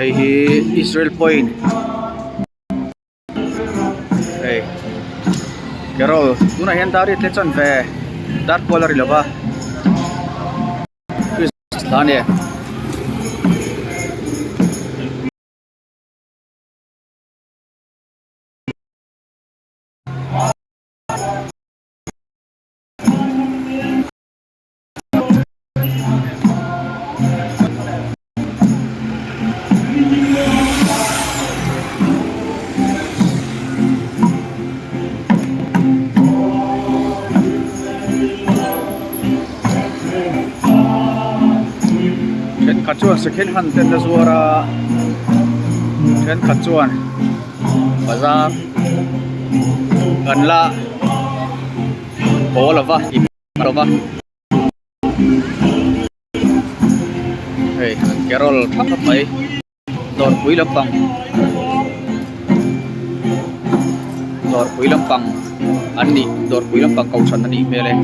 Hei hi Israel point hei carol tunah hian dar riat leh chanve dar kual a ri lova Christmas thla a ni. Thenkhat chuan second hand te an la zuar a thenkhat chuan bazar an la haw lo va. Lova hei carol thap thap mai dawrpui lampang dawrpui lampang an nih dawrpui lampang kohhran a nih hmel e.